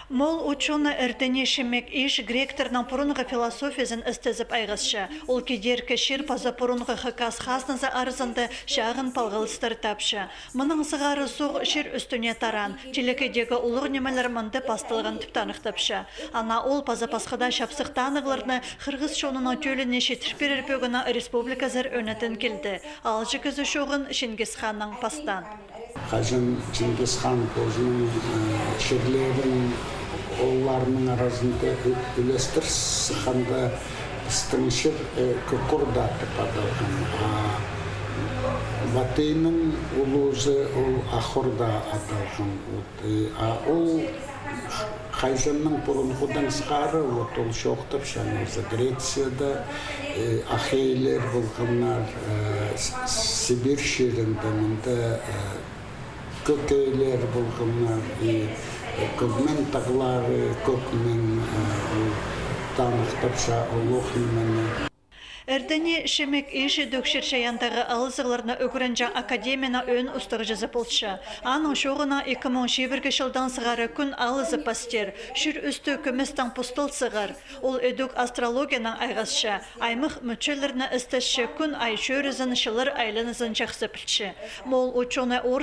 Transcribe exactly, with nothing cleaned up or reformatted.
Моол учёный Эрдени Шемек Иш гректарның пурунғы философиязын істезіп айғасча. Ол кидеркі чир паза пурунғы хакас хазназы аразында чағын палғалыстар тапча. Мының сығара суғ чир ӱстӱне тараан, телекейдегі улуғ нимелер мында пасталған тіп таныхтапча. Ана ол паза пасха даа чапсых танығларны хырғыс чонының тӧліне читір пирер пӧгіннең республиказар ӧнетін килді. Алҷы кізі чоғын Чингис ханнаң пастаан. Хаҷан Чингис хан позының, э, чирлерін оларның аразында ӱ-, ӱлестір сыхханда, пістің чир, э, Кӧк Орда тіп адалған, а Батыйның улузы ол Ах Орда адалған. Вот, э, а ол хайзанның пурунғыдаң сығара, вот, ол чоохтапчаң, ол за Грецияда, э, ахейлер полғаннар, э, С-, Сибирь чирінде, мында, э, кӧкейлер полғаннар, и, э, Кӧгмен тағлары, Кӧгмен, э, ол таныхтапча улуғ нимені. Эрдени Шемек Иш ідӧк чир-чайаандағы алызығларны ӱгренҷең академияның ӧӧн устағҷызы полча. Аның чооғынаң ікі муң чибіргі чылдаң сығара кӱн алызы пастир, чир ӱстӱ кӱместең пустал сығар. Ол ідӧк астрологиянаң айғасча, аймах мӱтчелерні істесче, кӱн-ай чӧрізін, чыллар айланызын чахсы пілче. Моол учёный орыс